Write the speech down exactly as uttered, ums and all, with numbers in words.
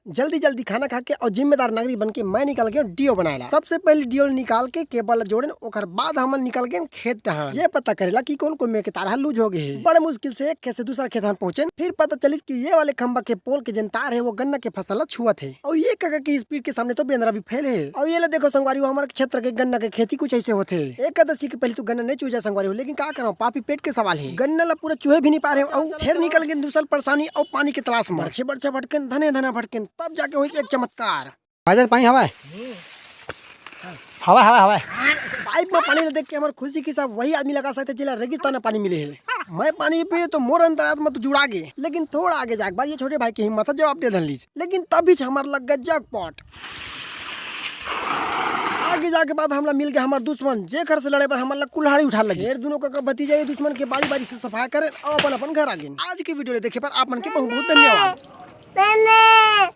जल्दी जल्दी खाना खा के और जिम्मेदार नागरिक बन के मैं निकल गेंव डीओ बनाए ला। सबसे पहले डीओ निकाल के केबल ला जोड़ेन, ओकर बाद हमन निकल गेन खेत डहान, ये पता करेला कि कौन कौन मेर के तार ह लूज हो गए हे। बड़े मुश्किल से एक खेत से दूसरा खेत हम पहुंचेन, फिर पता चलिस कि ये वाले खंबा के पोल के जेन तार हे वो गन्ना के फसल ला छुअत हे। और ये कका के स्पीड के सामने तो बेंदरा भी फेल हे। और ये ला देखो संगवारी हो, हमर क्षेत्र के गन्ना के खेती कुछ ऐसे होथे। एकादशी के पहले तो गन्ना नहीं चुहे जाए संगवारी हो, लेकिन का करव, पापी पेट के सवाल हे। गन्ना ला पूरा चुहे भी नहीं पा रहे और फिर निकल गेन दूसर परेशानी और पानी के तलाश में। बरछे बरछे भटकेन, धने धने भटकेन, तब जाके होइस एक चमत्कार। भाई जान, पानी हवय? हवय, हवय, हवय। पाइप में पानी ला देख के हमर खुशी के हिसाब वही आदमी लगा सकथे जेला रेगिस्तान में पानी मिले हे। मैं पानी पीए तो मोर अंतरात्मा तो जुड़ा गे, लेकिन थोड़ा आगे जाके बाद ये छोटे भाई के हिम्मत ह जवाब दे धन लीस। लेकिन तभी हमर लग गए जैकपॉट। आगे जाके बाद हमला मिल गए हमर दुश्मन, जेकर से लड़े बर हमन ला कुल्हाड़ी उठा लगी। फिर दोनों कका भतीजा ये दुश्मन के बारी बारी से सफाया करेन और अपन अपन घर आ गेन। आज के वीडियो ला देखे बर आप मन के बहुत बहुत धन्यवाद।